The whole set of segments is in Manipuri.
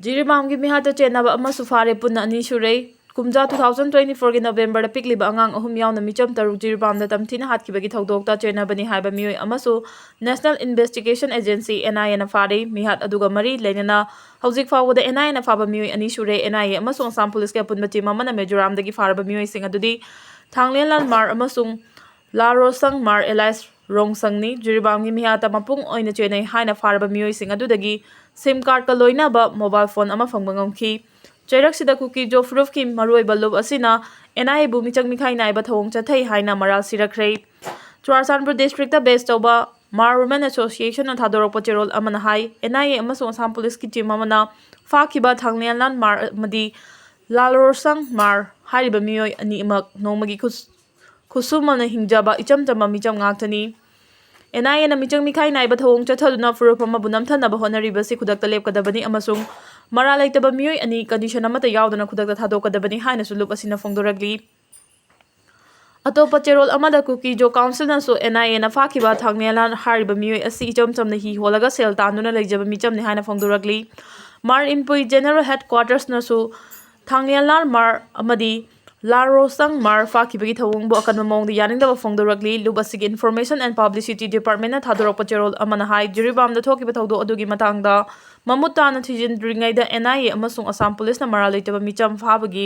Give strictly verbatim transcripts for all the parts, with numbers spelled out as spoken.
ꯖꯤꯔꯤꯕꯥꯝꯒꯤ ꯃꯤꯍꯥꯠꯇ ꯆꯦꯟꯅꯕ ꯑꯃꯁꯨ ꯐꯥꯔꯦ, ꯄꯨꯟꯅ ꯑꯅꯤ ꯁꯨꯔꯦ꯫ ꯀꯨꯝꯖꯥ two thousand twenty fourꯒꯤ Novemberꯗ ꯄꯤꯛꯂꯤꯕ ꯑꯉꯥꯡ ꯑꯍꯨꯝ ꯌꯥꯎꯅ ꯃꯤꯆꯝ ꯇꯔꯨꯛ ꯖꯤꯔꯤꯕꯥꯝꯗ ꯇꯝꯊꯤꯅ ꯍꯥꯠꯈꯤꯕꯒꯤ ꯊꯧꯗꯣꯛꯇ ꯆꯦꯟꯅꯕꯅꯤ ꯍꯥꯏꯕ ꯃꯤꯑꯣꯏ ꯑꯃꯁꯨ National Investigation Agency, NIAꯅ ꯐꯥꯔꯦ꯫ ꯃꯤꯍꯥꯠ ꯑꯗꯨꯒ ꯃꯔꯤ ꯂꯩꯅꯅ ꯍꯧꯖꯤꯛ ꯐꯥꯎꯕꯗ NIAꯅ ꯐꯥꯕ ꯃꯤꯑꯣꯏ ꯑꯅꯤ ꯁꯨꯔꯦ꯫ NIA ꯑꯃꯁꯨꯡ ꯑꯁꯥꯝ ꯄꯨꯂꯤꯁꯀꯤ ꯑꯄꯨꯟꯕ team ꯑꯃꯅ ꯃꯤꯖꯣꯔꯥꯝꯗꯒꯤ ꯐꯥꯔꯕ ꯃꯤꯑꯣꯏꯁꯤꯡ ꯑꯗꯨꯗꯤ ꯊꯥꯡꯂꯦꯟꯂꯥꯜ ꯃꯥꯔ ꯑꯃꯁꯨꯡ ꯂꯥꯔꯣꯁꯪ ꯃꯥꯔ alias ꯔꯣꯡꯁꯪꯅꯤ꯫ ꯖꯤꯔꯤꯕꯥꯝꯒꯤ ꯃꯤꯍꯥꯠꯇ ꯃꯄꯨꯡ ꯑꯣꯏꯅ ꯆꯦꯟꯅꯩ ꯍꯥꯏꯅ ꯐꯥꯔꯕ ꯃꯤꯑꯣꯏꯁꯤꯡ ꯑꯗꯨꯗꯒꯤ SIM cardꯀ ꯂꯣꯏꯅꯕ mobile phone ꯑꯃ ꯐꯪꯕ ꯉꯝꯈꯤ꯫ ꯆꯩꯔꯛꯁꯤꯗ ꯀꯨꯀꯤꯖꯣ ꯐꯨꯔꯨꯞꯀꯤ ꯃꯔꯨꯑꯣꯏꯕ ꯂꯨꯞ ꯑꯁꯤꯅ NIAꯕꯨ ꯃꯤꯆꯪ ꯃꯤꯈꯥꯏ ꯅꯥꯏꯕ ꯊꯧꯑꯣꯡ ꯆꯠꯊꯩ ꯍꯥꯏꯅ ꯃꯔꯥꯜ ꯁꯤꯔꯛꯈ꯭ꯔꯦ꯫ ꯆꯨꯔꯥꯆꯥꯟꯄꯨꯔ districtꯇ base ꯇꯧꯕ ꯃꯥꯔ Women Associationꯅ ꯊꯥꯗꯣꯔꯛꯄ ꯆꯦꯔꯣꯜ ꯑꯃꯅ ꯍꯥꯏ, NIA ꯑꯃꯁꯨꯡ ꯑꯁꯥꯝ ꯄꯨꯂꯤꯁꯀꯤ team ꯑꯃꯅ ꯐꯥꯈꯤꯕ ꯊꯥꯡꯂꯦꯟꯂꯥꯜ ꯃꯥꯔ ꯑꯃꯗꯤ ꯂꯥꯜꯔꯣꯁꯪ ꯃꯥꯔ ꯍꯥꯏꯔꯤꯕ ꯃꯤꯑꯣꯏ ꯑꯅꯤꯃꯛ ꯅꯣꯡꯃꯒꯤ ꯈꯨꯠ-, ꯈꯨꯠꯁꯨꯃꯅ ꯍꯤꯡꯖꯕ ꯏꯆꯝ ꯆꯝꯕ ꯃꯤꯆꯝ ꯉꯥꯛꯇꯅꯤ꯫ NIAꯅ ꯃꯤꯆꯪ ꯃꯤꯈꯥꯏ ꯅꯥꯏꯕ ꯊꯧꯑꯣꯡ ꯆꯠꯊꯗꯨꯅ ꯐꯨꯔꯨꯞ ꯑꯃꯕꯨ ꯅꯝꯊꯅꯕ ꯍꯣꯠꯅꯔꯤꯕꯁꯤ ꯈꯨꯗꯛꯇ ꯂꯦꯞꯀꯗꯕꯅꯤ ꯑꯃꯁꯨꯡ ꯃꯔꯥꯜ ꯂꯩꯇꯕ ꯃꯤꯑꯣꯏ ꯑꯅꯤ condition ꯑꯃꯠꯇ ꯌꯥꯎꯗꯅ ꯈꯨꯗꯛꯇ ꯊꯥꯗꯣꯛꯀꯗꯕꯅꯤ ꯍꯥꯏꯅꯁꯨ ꯂꯨꯞ ꯑꯁꯤꯅ ꯐꯣꯡꯗꯣꯔꯛꯂꯤ꯫ ꯑꯇꯣꯞꯄ ꯆꯦꯔꯣꯜ ꯑꯃꯗ ꯀꯨꯀꯤꯖꯣ councilꯅꯁꯨ NIAꯅ ꯐꯥꯈꯤꯕ ꯊꯥꯡꯂꯦꯟꯂꯥꯜ ꯍꯥꯏꯔꯤꯕ ꯃꯤꯑꯣꯏ ꯑꯁꯤ ꯏꯆꯝ ꯆꯝꯅ ꯍꯤ ꯍꯣꯜꯂꯒ ꯁꯦꯜ ꯇꯥꯟꯗꯨꯅ ꯂꯩꯖꯕ ꯃꯤꯆꯝꯅꯤ ꯍꯥꯏꯅ ꯐꯣꯡꯗꯣꯔꯛꯂꯤ꯫ ꯃꯥꯔ ꯏꯟꯄꯨꯏ General Headquartersꯅꯁꯨ ꯊꯥꯡꯂꯦꯟꯂꯥꯜ ꯃꯥꯔ ꯑꯃꯗꯤ ꯂꯥꯔꯣꯁꯪ ꯃꯥꯔ ꯐꯥꯈꯤꯕꯒꯤ ꯊꯧꯑꯣꯡꯕꯨ ꯑꯀꯟꯕ ꯃꯑꯣꯡꯗ ꯌꯥꯅꯤꯡꯗꯕ ꯐꯣꯡꯗꯣꯔꯛꯂꯤ꯫ ꯂꯨꯞ ꯑꯁꯤꯒꯤ Information and Publicity Departmentꯅ ꯊꯥꯗꯣꯔꯛꯄ ꯆꯦꯔꯣꯜ ꯑꯃꯅ ꯍꯥꯏ, ꯖꯤꯔꯤꯕꯥꯝꯗ ꯊꯣꯛꯈꯤꯕ ꯊꯧꯗꯣꯛ ꯑꯗꯨꯒꯤ ꯃꯇꯥꯡꯗ ꯃꯃꯨꯠ ꯇꯥꯅ ꯊꯤꯖꯤꯟꯗ꯭ꯔꯤꯉꯩꯗ NIA ꯑꯃꯁꯨꯡ ꯑꯁꯥꯝ ꯄꯨꯂꯤꯁꯅ ꯃꯔꯥꯜ ꯂꯩꯇꯕ ꯃꯤꯆꯝ ꯐꯥꯕꯒꯤ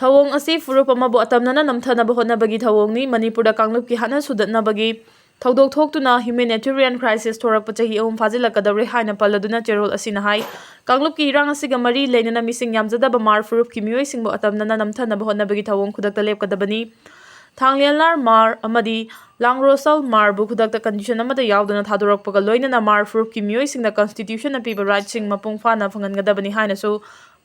ꯊꯧꯑꯣꯡ ꯑꯁꯤ ꯐꯨꯔꯨꯞ ꯑꯃꯕꯨ ꯑꯇꯝꯅꯅ ꯅꯝꯊꯅꯕ ꯍꯣꯠꯅꯕꯒꯤ ꯊꯧꯑꯣꯡꯅꯤ꯫ ꯃꯅꯤꯄꯨꯔꯗ ꯀꯥꯡꯂꯨꯞꯀꯤ ꯍꯥꯠꯅ ꯁꯨꯗꯠꯅꯕꯒꯤ ꯊꯧꯗꯣꯛ ꯊꯣꯛꯇꯨꯅ humanitarian crisis ꯊꯣꯔꯛꯄ ꯆꯍꯤ ꯑꯍꯨꯝ ꯐꯥꯖꯤꯜꯂꯛꯀꯗꯧꯔꯦ ꯍꯥꯏꯅ ꯄꯜꯂꯗꯨꯅ ꯆꯦꯔꯣꯜ ꯑꯁꯤꯅ ꯍꯥꯏ, ꯀꯥꯡꯂꯨꯞꯀꯤ ꯏꯔꯥꯡ ꯑꯁꯤꯒ ꯃꯔꯤ ꯂꯩꯅꯅ ꯃꯤꯁꯤꯡ ꯌꯥꯝꯖꯗꯕ ꯃꯥꯔ ꯐꯨꯔꯨꯞꯀꯤ ꯃꯤꯑꯣꯏꯁꯤꯡꯕꯨ ꯑꯇꯝꯅꯅ ꯅꯝꯊꯅꯕ ꯍꯣꯠꯅꯕꯒꯤ ꯊꯧꯑꯣꯡ ꯈꯨꯗꯛꯇ ꯂꯦꯞꯀꯗꯕꯅꯤ꯫ ꯊꯥꯡꯂꯦꯟꯂꯥꯔ ꯃꯥꯔ ꯑꯃꯗꯤ ꯂꯥꯡꯔꯣꯁꯜ ꯃꯥꯔꯕꯨ ꯈꯨꯗꯛꯇ condition ꯑꯃꯠꯇ ꯌꯥꯎꯗꯅ ꯊꯥꯗꯣꯔꯛꯄꯒ ꯂꯣꯏꯅꯅ ꯃꯥꯔ ꯐꯨꯔꯨꯞꯀꯤ ꯃꯤꯑꯣꯏꯁꯤꯡꯅ constitutionꯅ ꯄꯤꯕ rightꯁꯤꯡ ꯃꯄꯨꯡ ꯐꯥꯅ ꯐꯪꯍꯟꯒꯗꯕꯅꯤ ꯍꯥꯏꯅꯁꯨ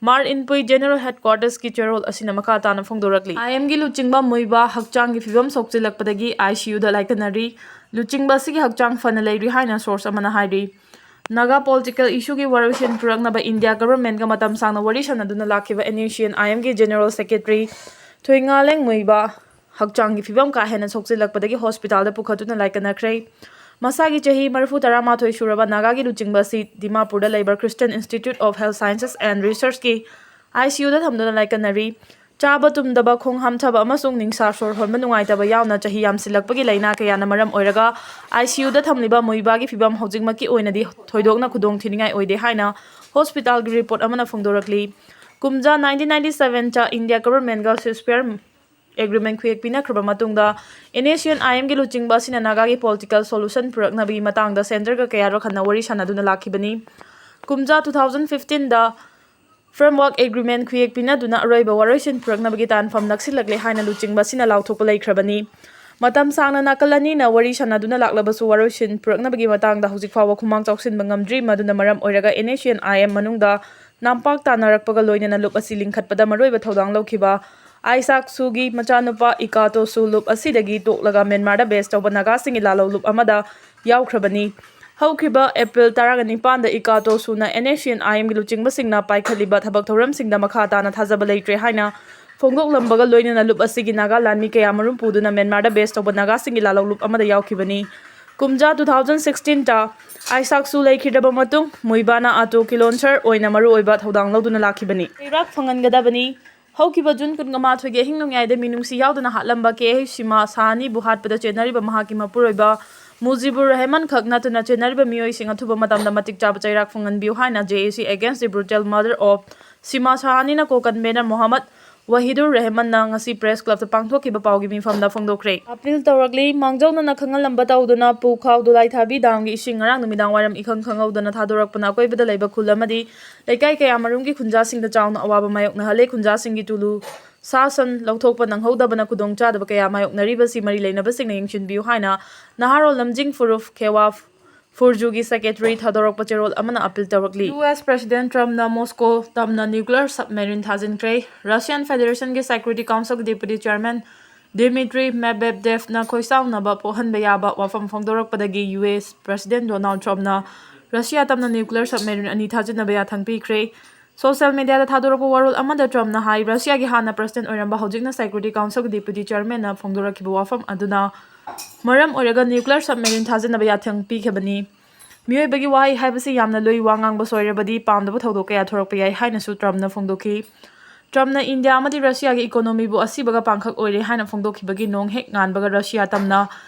ꯃꯥꯔ ꯏꯟꯄꯨꯏ General Headquartersꯀꯤ ꯆꯦꯔꯣꯜ ꯑꯁꯤꯅ ꯃꯈꯥ ꯇꯥꯅ ꯐꯣꯡꯗꯣꯔꯛꯂꯤ꯫ IMꯒꯤ ꯂꯨꯆꯤꯡꯕ ꯃꯨꯏꯕꯥ ꯍꯛꯆꯥꯡꯒꯤ ꯐꯤꯕꯝ ꯁꯣꯛꯆꯤꯜꯂꯛꯄꯗꯒꯤ ICUꯗ ꯂꯥꯏꯀꯠꯅꯔꯤ꯫ ꯂꯨꯆꯤꯡꯕ ꯑꯁꯤꯒꯤ ꯍꯛꯆꯥꯡ ꯐꯅ ꯂꯩꯔꯤ ꯍꯥꯏꯅ source ꯑꯃꯅ ꯍꯥꯏꯔꯤ꯫ ꯅꯥꯒꯥ political issueꯒꯤ ꯋꯥꯔꯣꯏꯁꯤꯟ ꯄꯨꯔꯛꯅꯕ ꯏꯟꯗꯤꯌꯥ governmentꯀ ꯃꯇꯝ ꯁꯥꯡꯅ ꯋꯥꯔꯤ ꯁꯥꯟꯅꯗꯨꯅ ꯂꯥꯛꯈꯤꯕ NUCN IMꯒꯤ General Secretary ꯊꯨꯏꯉꯥꯂꯦꯡ ꯃꯨꯏꯕꯥ ꯍꯛꯆꯥꯡꯒꯤ ꯐꯤꯕꯝ ꯀꯥ ꯍꯦꯟꯅ ꯁꯣꯛꯆꯤꯜꯂꯛꯄꯗꯒꯤ hospitalꯗ ꯄꯨꯈꯠꯇꯨꯅ ꯂꯥꯏꯀꯠꯅꯈ꯭ꯔꯦ꯫ ꯃꯁꯥꯒꯤ ꯆꯍꯤ ꯃꯔꯤꯐꯨ ꯇꯔꯥꯃꯥꯊꯣꯏ ꯁꯨꯔꯕ ꯅꯥꯒꯥꯒꯤ ꯂꯨꯆꯤꯡꯕ ꯑꯁꯤ ꯗꯤꯃꯥꯄꯨꯔꯗ ꯂꯩꯕ Christian Institute of Health Sciences and Researchꯀꯤ ICUꯗ ꯊꯝꯗꯨꯅ ꯂꯥꯏꯀꯠꯅꯔꯤ꯫ ꯆꯥꯕ ꯇꯨꯝꯗꯕ, ꯈꯣꯡ ꯍꯥꯝꯊꯕ ꯑꯃꯁꯨꯡ ꯅꯤꯡꯁꯥ ꯁꯣꯔ ꯍꯣꯟꯕ ꯅꯨꯡꯉꯥꯏꯇꯕ ꯌꯥꯎꯅ ꯆꯍꯤ ꯌꯥꯝꯁꯤꯜꯂꯛꯄꯒꯤ ꯂꯥꯏꯅꯥ ꯀꯌꯥꯅ ꯃꯔꯝ ꯑꯣꯏꯔꯒ ICUꯗ ꯊꯝꯂꯤꯕ ꯃꯨꯏꯕꯥꯒꯤ ꯐꯤꯕꯝ ꯍꯧꯖꯤꯛꯃꯛꯀꯤ ꯑꯣꯏꯅꯗꯤ ꯊꯣꯏꯗꯣꯛꯅ ꯈꯨꯗꯣꯡ ꯊꯤꯅꯤꯡꯉꯥꯏ ꯑꯣꯏꯗꯦ ꯍꯥꯏꯅ ꯍꯣꯁꯄꯤꯇꯥꯜꯒꯤ ꯔꯤꯄꯣꯔꯠ ꯑꯃꯅ ꯐꯣꯡꯗꯣꯔꯛꯂꯤ꯫ ꯀꯨꯝꯖꯥ nineteen ninety seven ꯇ ꯏꯟꯗꯤꯌꯥ ꯒꯚꯔꯟꯃꯦꯟꯠꯒ ceasefire agreement ꯈꯨꯌꯦꯛ ꯄꯤꯅꯈ꯭ꯔꯕ ꯃꯇꯨꯡꯗ NSCN-IMꯒꯤ ꯂꯨꯆꯤꯡꯕ ꯑꯁꯤꯅ ꯅꯥꯒꯥꯒꯤ political solution ꯄꯨꯔꯛꯅꯕꯒꯤ ꯃꯇꯥꯡꯗ centreꯒ ꯀꯌꯥꯔꯛ ꯍꯟꯅ ꯋꯥꯔꯤ ꯁꯥꯅꯗꯨꯅ ꯂꯥꯛꯈꯤꯕꯅꯤ꯫ ꯀꯨꯝꯖꯥ two thousand fifteen ꯗ framework agreement ꯈꯨꯌꯦꯛ ꯄꯤꯅꯗꯨꯅ ꯑꯔꯣꯏꯕ ꯋꯥꯔꯣꯏꯁꯤꯟ ꯄꯨꯔꯛꯅꯕꯒꯤ ꯇꯥꯟꯐꯝ ꯅꯛꯁꯤꯜꯂꯛꯂꯦ ꯍꯥꯏꯅ ꯂꯨꯆꯤꯡꯕ ꯑꯁꯤꯅ ꯂꯥꯎꯊꯣꯛꯄ ꯂꯩꯈ꯭ꯔꯕꯅꯤ꯫ ꯃꯇꯝ ꯁꯥꯡꯅ ꯅꯥꯀꯜ ꯑꯅꯤꯅ ꯋꯥꯔꯤ ꯁꯥꯅꯗꯨꯅ ꯂꯥꯛꯂꯕꯁꯨ ꯋꯥꯔꯣꯏꯁꯤꯟ ꯄꯨꯔꯛꯅꯕꯒꯤ ꯃꯇꯥꯡꯗ ꯍꯧꯖꯤꯛ ꯐꯥꯎꯕ ꯈꯨꯃꯥꯡ ꯆꯥꯎꯁꯤꯟꯕ ꯉꯝꯗ꯭ꯔꯤ꯫ ꯃꯗꯨꯅ ꯃꯔꯝ ꯑꯣꯏꯔꯒ NSCN-IM ꯃꯅꯨꯡꯗ ꯅꯝꯄꯥꯛ ꯇꯥꯅꯔꯛꯄꯒ ꯂꯣꯏꯅꯅ ꯂꯨꯞ ꯑꯁꯤ ꯂꯤꯡꯈꯠꯄꯗ ꯃꯔꯨꯑꯣꯏꯕ ꯊꯧꯗꯥꯡ ꯂꯧꯈꯤꯕ ꯑꯥꯏꯁꯥꯛ ꯁꯨꯒꯤ ꯃꯆꯥꯅꯨꯄꯥ ꯏꯀꯥꯇꯣ ꯁꯨ ꯂꯨꯞ ꯑꯁꯤꯗꯒꯤ ꯇꯣꯛꯂꯒ ꯃ꯭ꯌꯥꯟꯃꯥꯔꯗ base ꯇꯧꯕ ꯅꯥꯒꯥꯁꯤꯡꯒꯤ ꯂꯥꯜꯍꯧ ꯂꯨꯞ ꯑꯃꯗ ꯌꯥꯎꯈ꯭ꯔꯕꯅꯤ꯫ ꯍꯧꯈꯤꯕ ꯑꯦꯄ꯭ꯔꯤꯜ ꯇꯔꯥꯅꯤꯄꯥꯟꯗ ꯏꯀꯥꯇꯣ ꯁꯨꯅ NSCN-IMꯒꯤ ꯂꯨꯆꯤꯡꯕꯁꯤꯡꯅ ꯄꯥꯏꯈꯠꯂꯤꯕ ꯊꯕꯛ ꯊꯧꯔꯝꯁꯤꯡꯗ ꯃꯈꯥ ꯇꯥꯅ ꯊꯥꯖꯕ ꯂꯩꯇ꯭ꯔꯦ ꯍꯥꯏꯅ ꯐꯣꯡꯗꯣꯛꯂꯝꯕꯒ ꯂꯣꯏꯅꯅ ꯂꯨꯞ ꯑꯁꯤꯒꯤ ꯅꯥꯒꯥ ꯂꯥꯟꯃꯤ ꯀꯌꯥ ꯃꯔꯨꯝ ꯄꯨꯗꯨꯅ ꯃ꯭ꯌꯥꯟꯃꯥꯔꯗ base ꯇꯧꯕ ꯅꯥꯒꯥꯁꯤꯡꯒꯤ ꯂꯥꯜꯍꯧ ꯂꯨꯞ ꯑꯃꯗ ꯌꯥꯎꯈꯤꯕꯅꯤ꯫ ꯀꯨꯝꯖꯥ two thousand sixteen ꯇ ꯑꯥꯏꯁꯥꯛ ꯁꯨ ꯂꯩꯈꯤꯗ꯭ꯔꯕ ꯃꯇꯨꯡ ꯃꯨꯏꯕꯥꯅ ꯑꯥꯇꯣ ꯀꯤꯂꯣꯟꯁꯔ ꯑꯣꯏꯅ ꯃꯔꯨꯑꯣꯏꯕ ꯊꯧꯗꯥꯡ ꯂꯧꯗꯨꯅ ꯂꯥꯛꯈꯤꯕꯅꯤ꯫ ꯆꯩꯔꯥꯛ ꯐꯪꯍꯟꯒꯗꯕꯅꯤ꯫ ꯍꯧꯈꯤꯕ ꯖꯨꯟ ꯀꯨꯟꯃꯥꯊꯣꯏꯒꯤ ꯑꯍꯤꯡ ꯅꯣꯡꯌꯥꯏꯗ ꯃꯤꯅꯨꯡꯁꯤ ꯌꯥꯎꯗꯅ ꯍꯥꯠꯂꯝꯕ ꯀꯦ ꯑꯩꯆ ꯁꯤꯃꯥ ꯁꯥꯍꯥꯅꯤꯕꯨ ꯍꯥꯠꯄꯗ ꯆꯦꯟꯅꯔꯤꯕ ꯃꯍꯥꯛꯀꯤ ꯃꯄꯨꯔꯣꯏꯕ ꯃꯨꯖꯤꯕꯨꯔ ꯔꯍꯃꯟ ꯈꯛ ꯅꯠꯇꯅ ꯆꯦꯟꯅꯔꯤꯕ ꯃꯤꯑꯣꯏꯁꯤꯡ ꯑꯊꯨꯕ ꯃꯇꯝꯗ ꯃꯇꯤꯛ ꯆꯥꯕ ꯆꯩꯔꯥꯛ ꯐꯪꯍꯟꯕꯤꯌꯨ ꯍꯥꯏꯅ J A C Against the Brutal Murder of Sima Sahaniꯅ co-convener Mohammad Wahidur ꯔꯍꯃꯟꯅ ꯉꯁꯤ press clubꯇ ꯄꯥꯡꯊꯣꯛꯈꯤꯕ ꯄꯥꯎꯒꯤ ꯃꯤꯐꯝꯗ ꯐꯣꯡꯗꯣꯛꯈ꯭ꯔꯦ꯫ ꯑꯥꯄꯤꯜ ꯇꯧꯔꯛꯂꯤ꯫ ꯃꯥꯡꯖꯧꯅꯅ ꯈꯪꯍꯜꯂꯝꯕ ꯇꯧꯗꯨꯅ ꯄꯨꯈꯥꯎ ꯗꯨꯂꯥꯏꯊꯥꯕꯤ damꯒꯤ ꯏꯁꯤꯡ ꯉꯔꯥꯡ ꯅꯨꯃꯤꯗꯥꯡ ꯋꯥꯏꯔꯝ ꯏꯈꯪ ꯈꯪꯍꯧꯗꯅ ꯊꯥꯗꯣꯔꯛꯄꯅ ꯑꯀꯣꯏꯕꯗ ꯂꯩꯕ ꯈꯨꯜ ꯑꯃꯗꯤ ꯂꯩꯀꯥꯏ ꯀꯌꯥ ꯃꯔꯨꯝꯒꯤ ꯈꯨꯟꯖꯥꯁꯤꯡꯗ ꯆꯥꯎꯅ ꯑꯋꯥꯕ ꯃꯥꯌꯣꯛꯅꯍꯜꯂꯦ꯫ ꯈꯨꯟꯖꯥꯁꯤꯡꯒꯤ ꯇꯨꯂꯨ ꯁꯥ ꯁꯟ ꯂꯧꯊꯣꯛꯄ ꯅꯪꯍꯧꯗꯕꯅ ꯈꯨꯗꯣꯡꯆꯥꯗꯕ ꯀꯌꯥ ꯃꯥꯌꯣꯛꯅꯔꯤꯕꯁꯤ ꯃꯔꯤ ꯂꯩꯅꯕꯁꯤꯡꯅ ꯌꯦꯡꯁꯤꯟꯕꯤꯌꯨ ꯍꯥꯏꯅ ꯅꯍꯥꯔꯣꯜ ꯂꯝꯖꯤꯡ ꯐꯨꯔꯨꯐ ꯈꯦꯋꯥ ꯐꯨꯔꯖꯨꯒꯤ secretary ꯊꯥꯗꯣꯔꯛꯄ ꯆꯦꯔꯣꯜ ꯑꯃꯅ ꯑꯥꯄꯤꯜ ꯇꯧꯔꯛꯂꯤ꯫ U S President Trumpꯅ Moscow ꯇꯝꯅ nuclear submarine ꯊꯥꯖꯤꯟꯈ꯭ꯔꯦ꯫ Russian Federationꯒꯤ Security Councilꯒꯤ Deputy Chairman Dmitry Medvedevꯅ ꯈꯣꯏꯁꯥꯎꯅꯕ ꯄꯣꯛꯍꯟꯕ ꯌꯥꯕ ꯋꯥꯐꯝ ꯐꯣꯡꯗꯣꯔꯛꯄꯗꯒꯤ U S President Donald Trumpꯅ ꯔꯁꯤꯌꯥ ꯇꯝꯅ nuclear submarine ꯑꯅꯤ ꯊꯥꯖꯤꯟꯅꯕ ꯌꯥꯊꯪ ꯄꯤꯈ꯭ꯔꯦ꯫ Social mediaꯗ ꯊꯥꯗꯣꯔꯛꯄ ꯋꯥꯔꯣꯜ ꯑꯃꯗ Trumpꯅ ꯍꯥꯏ, ꯔꯁꯤꯌꯥꯒꯤ ꯍꯥꯟꯅ President ꯑꯣꯏꯔꯝꯕ, ꯍꯧꯖꯤꯛꯅ Security Councilꯒꯤ Deputy Chairmanꯅ ꯐꯣꯡꯗꯣꯔꯛꯈꯤꯕ ꯋꯥꯐꯝ ꯑꯗꯨꯅ ꯃꯔꯝ ꯑꯣꯏꯔꯒ nuclear submarine ꯊꯥꯖꯤꯟꯅꯕ ꯌꯥꯊꯪ ꯄꯤꯈꯤꯕꯅꯤ꯫ ꯃꯤꯑꯣꯏꯕꯒꯤ ꯋꯥꯍꯩ ꯍꯥꯏꯕꯁꯤ ꯌꯥꯝꯅ ꯂꯨꯏ, ꯋꯥ ꯉꯥꯡꯕ ꯁꯣꯏꯔꯕꯗꯤ ꯄꯥꯝꯗꯕ ꯊꯧꯗꯣꯛ ꯀꯌꯥ ꯊꯣꯔꯛꯄ ꯌꯥꯏ ꯍꯥꯏꯅꯁꯨ ꯇ꯭ꯔꯝꯞꯅ ꯐꯣꯡꯗꯣꯛꯈꯤ꯫ ꯇ꯭ꯔꯝꯞꯅ ꯏꯟꯗꯤꯌꯥ ꯑꯃꯗꯤ ꯔꯁꯤꯌꯥꯒꯤ economyꯕꯨ ꯑꯁꯤꯕꯒ ꯄꯥꯡꯈꯛ ꯑꯣꯏꯔꯦ ꯍꯥꯏꯅ ꯐꯣꯡꯗꯣꯛꯈꯤꯕꯒꯤ ꯅꯣꯡ ꯍꯦꯛ ꯉꯥꯟꯕꯒ ꯔꯁꯤꯌꯥ ꯇꯝꯅ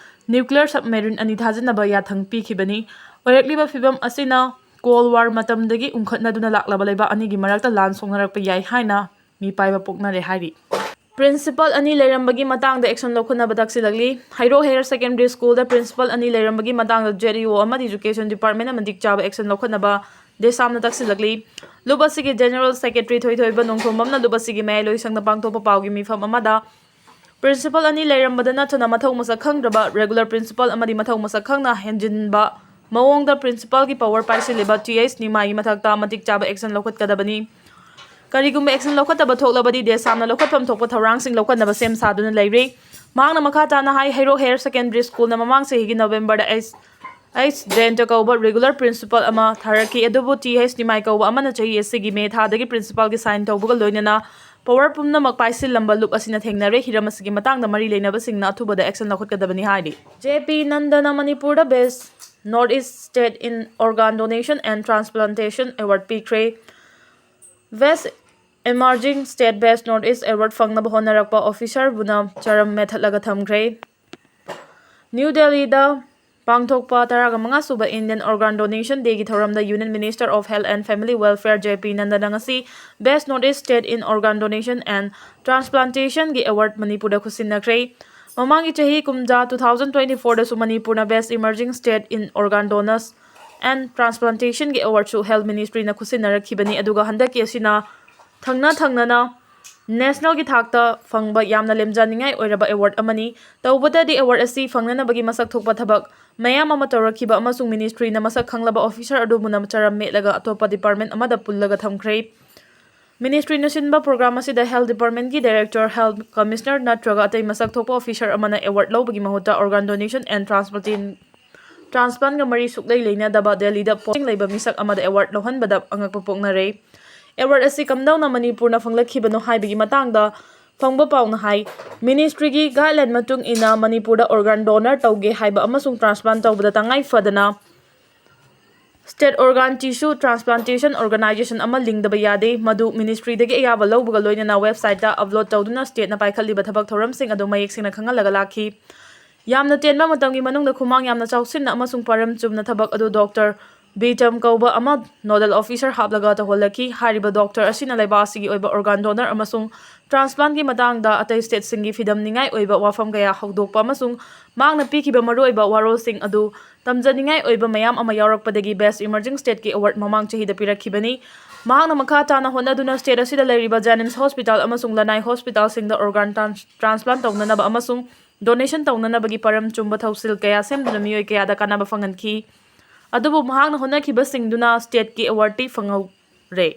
nuclear submarine ꯑꯅꯤ ꯊꯥꯖꯤꯟꯅꯕ ꯌꯥꯊꯪ ꯄꯤꯈꯤꯕꯅꯤ꯫ ꯑꯣꯏꯔꯛꯂꯤꯕ ꯐꯤꯕꯝ ꯑꯁꯤꯅ Cold War ꯃꯇꯝꯗꯒꯤ ꯎꯪꯈꯠꯅꯗꯨꯅ ꯂꯥꯛꯂꯕ ꯂꯩꯕꯥꯛ ꯑꯅꯤꯒꯤ ꯃꯔꯛꯇ ꯂꯥꯟ ꯁꯣꯛꯅꯔꯛꯄ ꯌꯥꯏ ꯍꯥꯏꯅ ꯃꯤꯄꯥꯏꯕ ꯄꯣꯛꯅꯔꯦ ꯍꯥꯏꯔꯤ꯫ Principal ꯑꯅꯤ ꯂꯩꯔꯝꯕꯒꯤ ꯃꯇꯥꯡꯗ action ꯂꯧꯈꯠꯅꯕ ꯇꯛꯁꯤꯜꯂꯛꯂꯤ꯫ ꯍꯩꯔꯣꯛ Higher Secondary Schoolꯗ principal ꯑꯅꯤ ꯂꯩꯔꯝꯕꯒꯤ ꯃꯇꯥꯡꯗ ZEO ꯑꯃꯗꯤ Education Departmentꯅ ꯃꯇꯤꯛ ꯆꯥꯕ action ꯂꯧꯈꯠꯅꯕ ꯗꯦꯁꯥꯝꯅ ꯇꯛꯁꯤꯜꯂꯛꯂꯤ꯫ ꯂꯨꯞ ꯑꯁꯤꯒꯤ General Secretary ꯊꯣꯏꯊꯣꯏꯕ ꯅꯣꯡꯊꯣꯝꯕꯝꯅ ꯂꯨꯞ ꯑꯁꯤꯒꯤ ꯃꯌꯥꯏ ꯂꯣꯏꯁꯪꯗ ꯄꯥꯡꯊꯣꯛꯄ ꯄꯥꯎꯒꯤ ꯃꯤꯐꯝ ꯑꯃꯗ principal ꯑꯅꯤ ꯂꯩꯔꯝꯕꯗ ꯅꯠꯇꯅ ꯃꯊꯧ ꯃꯁꯛ ꯈꯪꯗ꯭ꯔꯕ regular principal ꯑꯃꯗꯤ ꯃꯊꯧ ꯃꯁꯛ ꯈꯪꯅ ꯍꯦꯟꯖꯤꯟꯕ ꯃꯑꯣꯡꯗ principalꯒꯤ power ꯄꯥꯏꯁꯤꯜꯂꯤꯕ ꯇꯤ ꯑꯩꯆ ꯅꯤꯃꯥꯏꯒꯤ ꯃꯊꯛꯇ ꯃꯇꯤꯛ ꯆꯥꯕ action ꯂꯧꯈꯠꯀꯗꯕꯅꯤ꯫ ꯀꯔꯤꯒꯨꯝꯕ action ꯂꯧꯈꯠꯇꯕ ꯊꯣꯛꯂꯕꯗꯤ ꯗꯦꯁꯥꯝꯅ ꯂꯧꯈꯠꯐꯝ ꯊꯣꯛꯄ ꯊꯧꯔꯥꯡꯁꯤꯡ ꯂꯧꯈꯠꯅꯕ ꯁꯦꯝ ꯁꯥꯗꯨꯅ ꯂꯩꯔꯤ꯫ ꯃꯍꯥꯛꯅ ꯃꯈꯥ ꯇꯥꯅ ꯍꯥꯏ, ꯍꯩꯔꯣꯛ Higher Secondary Schoolꯅ ꯃꯃꯥꯡ ꯆꯍꯤꯒꯤ Novemberꯗ ꯑꯩꯆ ꯑꯩꯆ ꯖꯌꯟꯇ ꯀꯧꯕ regular principal ꯑꯃ ꯊꯥꯔꯛꯈꯤ, ꯑꯗꯨꯕꯨ ꯇꯤ ꯑꯩꯆ ꯅꯤꯃꯥꯏ ꯀꯧꯕ ꯑꯃꯅ ꯆꯍꯤ ꯑꯁꯤꯒꯤ ꯃꯦ ꯊꯥꯗꯒꯤ principalꯒꯤ sign ꯇꯧꯕꯒ ꯂꯣꯏꯅꯅ power ꯄꯨꯝꯅꯃꯛ ꯄꯥꯏꯁꯤꯜꯂꯝꯕ ꯂꯨꯞ ꯑꯁꯤꯅ ꯊꯦꯡꯅꯔꯦ꯫ ꯍꯤꯔꯝ ꯑꯁꯤꯒꯤ ꯃꯇꯥꯡꯗ ꯃꯔꯤ ꯂꯩꯅꯕꯁꯤꯡꯅ ꯑꯊꯨꯕꯗ action ꯂꯧꯈꯠꯀꯗꯕꯅꯤ ꯍꯥꯏꯔꯤ꯫ ꯖꯦ ꯄꯤ ꯅꯟꯗꯅ ꯃꯅꯤꯄꯨꯔꯗ Best North East State in Organ Donation and Transplantation Award ꯄꯤꯈ꯭ꯔꯦ꯫ Best Emerging State Best North East Award ꯐꯪꯅꯕ ꯍꯣꯠꯅꯔꯛꯄ officerꯕꯨꯅ ꯆꯔꯝ ꯃꯦꯠꯊꯠꯂꯒ ꯊꯝꯈ꯭ꯔꯦ꯫ ꯅ꯭ꯌꯨ ꯗꯦꯜꯂꯤꯗ ꯄꯥꯡꯊꯣꯛꯄ ꯇꯔꯥꯒ ꯃꯉꯥ ꯁꯨꯕ Indian Organ Donation Dayꯒꯤ ꯊꯧꯔꯝꯗ Union Minister of Health and Family Welfare J P ꯅꯟꯗꯅ ꯉꯁꯤ Best North East State in Organ Donation and Transplantationꯒꯤ award ꯃꯅꯤꯄꯨꯔꯗ ꯈꯨꯠꯁꯤꯟꯅꯈ꯭ꯔꯦ꯫ ꯃꯃꯥꯡꯒꯤ ꯆꯍꯤ ꯀꯨꯝꯖꯥ two thousand twenty fourꯗꯁꯨ ꯃꯅꯤꯄꯨꯔꯅ Best Emerging State in Organ Donors and Transplantationꯒꯤ awardꯁꯨ Health Ministryꯅ ꯈꯨꯠꯁꯤꯟꯅꯔꯛꯈꯤꯕꯅꯤ, ꯑꯗꯨꯒ ꯍꯟꯗꯛꯀꯤ ꯑꯁꯤꯅ ꯊꯪꯅ ꯊꯪꯅꯅ nationalꯒꯤ ꯊꯥꯛꯇ ꯐꯪꯕ ꯌꯥꯝꯅ ꯂꯦꯝꯖꯅꯤꯡꯉꯥꯏ ꯑꯣꯏꯔꯕ award ꯑꯃꯅꯤ꯫ ꯇꯧꯕꯇꯗꯤ award ꯑꯁꯤ ꯐꯪꯅꯅꯕꯒꯤ ꯃꯁꯛ ꯊꯣꯛꯄ ꯊꯕꯛ ꯃꯌꯥꯝ ꯑꯃ ꯇꯧꯔꯛꯈꯤꯕ ꯑꯃꯁꯨꯡ ministryꯅ ꯃꯁꯛ ꯈꯪꯂꯕ officer ꯑꯗꯨꯕꯨꯅ ꯆꯔꯝ ꯃꯦꯠꯂꯒ ꯑꯇꯣꯞꯄ department ꯑꯃꯗ ꯄꯨꯜꯂꯒ ꯊꯝꯈ꯭ꯔꯦ꯫ Ministryꯅ ꯁꯤꯟꯕ program ꯑꯁꯤꯗ Health Departmentꯀꯤ Director, Health Commissioner ꯅꯠꯇ꯭ꯔꯒ ꯑꯇꯩ ꯃꯁꯛ ꯊꯣꯛꯄ officer ꯑꯃꯅ award ꯂꯧꯕꯒꯤ ꯃꯍꯨꯠꯇ Organ Donation and Transplantation, transplantꯒ ꯃꯔꯤ ꯁꯨꯛꯂꯩ ꯂꯩꯅꯗꯕ ꯗꯦꯜꯂꯤꯗ posting ꯂꯩꯕ ꯃꯤꯁꯛ ꯑꯃꯗ award ꯂꯧꯍꯟꯕꯗ ꯑꯉꯛꯄ ꯄꯣꯛꯅꯔꯦ꯫ Award ꯑꯁꯤ ꯀꯝꯗꯧꯅ ꯃꯅꯤꯄꯨꯔꯅ ꯐꯪꯂꯛꯈꯤꯕꯅꯣ ꯍꯥꯏꯕꯒꯤ ꯃꯇꯥꯡꯗ ꯐꯪꯕ ꯄꯥꯎꯅ ꯍꯥꯏ, ꯃꯤꯅꯤꯁꯇ꯭ꯔꯤꯒꯤ ꯒꯥꯏꯗꯂꯥꯏꯟ ꯃꯇꯨꯡ ꯏꯟꯅ ꯃꯅꯤꯄꯨꯔꯗ ꯑꯣꯔꯒꯥꯟ ꯗꯣꯅꯔ ꯇꯧꯒꯦ ꯍꯥꯏꯕ ꯑꯃꯁꯨꯡ ꯇ꯭ꯔꯥꯟꯁꯄ꯭ꯂꯥꯟ ꯇꯧꯕꯗ ꯇꯉꯥꯏ ꯐꯗꯅ ꯁ꯭ꯇꯦꯠ ꯑꯣꯔꯒꯥꯟ ꯇꯤꯁꯨ ꯇ꯭ꯔꯥꯟꯁꯄ꯭ꯂꯥꯟꯇꯦꯁꯟ ꯑꯣꯔꯒꯅꯥꯏꯖꯦꯁꯟ ꯑꯃ ꯂꯤꯡꯗꯕ ꯌꯥꯗꯦ꯫ ꯃꯗꯨ ꯃꯤꯅꯤꯁꯇ꯭ꯔꯤꯗꯒꯤ ꯑꯌꯥꯕ ꯂꯧꯕꯒ ꯂꯣꯏꯅꯅ ꯋꯦꯕꯁꯥꯏꯠꯇ ꯑꯞꯂꯣꯗ ꯇꯧꯗꯨꯅ ꯁ꯭ꯇꯦꯠꯅ ꯄꯥꯏꯈꯠꯂꯤꯕ ꯊꯕꯛ ꯊꯧꯔꯝꯁꯤꯡ ꯑꯗꯨ ꯃꯌꯦꯛ ꯁꯦꯡꯅ ꯈꯪꯍꯜꯂꯒ ꯂꯥꯛꯈꯤ꯫ ꯌꯥꯝꯅ ꯇꯦꯟꯕ ꯃꯇꯝꯒꯤ ꯃꯅꯨꯡꯗ ꯈꯨꯃꯥꯡ ꯌꯥꯝꯅ ꯆꯥꯎꯁꯤꯟꯅ ꯑꯃꯁꯨꯡ ꯄꯥꯔꯝ ꯆꯨꯝꯅ ꯊꯕꯛ ꯑꯗꯨ ꯗꯣꯛꯇꯔ ꯕꯤꯇꯝ ꯀꯧꯕ ꯑꯃ ꯅꯣꯗꯜ ꯑꯣꯐꯤꯁꯔ ꯍꯥꯞꯂꯒ ꯇꯧꯍꯜꯂꯛꯈꯤ꯫ ꯍꯥꯏꯔꯤꯕ ꯗꯣꯛꯇꯔ ꯑꯁꯤꯅ ꯂꯩꯕꯥꯛ ꯑꯁꯤꯒꯤ ꯑꯣꯏꯕ ꯑꯣꯔꯒꯥꯟ ꯗꯣꯅꯔ ꯑꯃꯁꯨꯡ ꯇ꯭ꯔꯥꯟꯁꯄ꯭ꯂꯥꯟꯒꯤ ꯃꯇꯥꯡꯗ ꯑꯇꯩ ꯁ꯭ꯇꯦꯠꯁꯤꯡꯒꯤ ꯐꯤꯗꯝꯅꯤꯡꯉꯥꯏ ꯑꯣꯏꯕ ꯋꯥꯐꯝ ꯀꯌꯥ ꯍꯧꯗꯣꯛꯄ ꯑꯃꯁꯨꯡ ꯃꯍꯥꯛꯅ ꯄꯤꯈꯤꯕ ꯃꯔꯨꯑꯣꯏꯕ ꯋꯥꯔꯣꯜꯁꯤꯡ ꯑꯗꯨ ꯇꯝꯖꯅꯤꯡꯉꯥꯏ ꯑꯣꯏꯕ ꯃꯌꯥꯝ ꯑꯃ ꯌꯥꯎꯔꯛꯄꯗꯒꯤ ꯕꯦꯁ꯭ꯠ ꯏꯃꯔꯖꯤꯡ ꯁ꯭ꯇꯦꯠꯀꯤ ꯑꯦꯋꯥꯔꯗ ꯃꯃꯥꯡ ꯆꯍꯤꯗ ꯄꯤꯔꯛꯈꯤꯕꯅꯤ꯫ ꯃꯍꯥꯛꯅ ꯃꯈꯥ ꯇꯥꯅ ꯍꯣꯠꯅꯗꯨꯅ ꯁ꯭ꯇꯦꯠ ꯑꯁꯤꯗ ꯂꯩꯔꯤꯕ ꯖꯦꯅꯤꯝꯁ ꯍꯣꯁꯄꯤꯇꯥꯜ ꯑꯃꯁꯨꯡ ꯂꯅꯥꯏ ꯍꯣꯁꯄꯤꯇꯥꯜꯁꯤꯡꯗ ꯑꯣꯔꯒꯥꯟ ꯇ꯭ꯔꯥꯟꯁ-, ꯇ꯭ꯔꯥꯟꯁꯄ꯭ꯂꯥꯟ ꯇꯧꯅꯅꯕ ꯑꯃꯁꯨꯡ ꯗꯣꯅꯦꯁꯟ ꯇꯧꯅꯅꯕꯒꯤ ꯄꯔꯝ ꯆꯨꯝꯕ ꯊꯧꯁꯤꯜ ꯀꯌꯥ ꯁꯦꯝꯗꯨꯅ ꯃꯤꯑꯣꯏ ꯀꯌꯥꯗ ꯀꯥꯟꯅꯕ ꯐꯪꯍꯟꯈꯤ꯫ ꯑꯗꯨꯕꯨ ꯃꯍꯥꯛꯅ ꯍꯣꯠꯅꯈꯤꯕꯁꯤꯡꯗꯨꯅ ꯁ꯭ꯇꯦꯠꯀꯤ ꯑꯦꯋꯥꯔꯗꯇꯤ ꯐꯪꯍꯧꯔꯦ꯫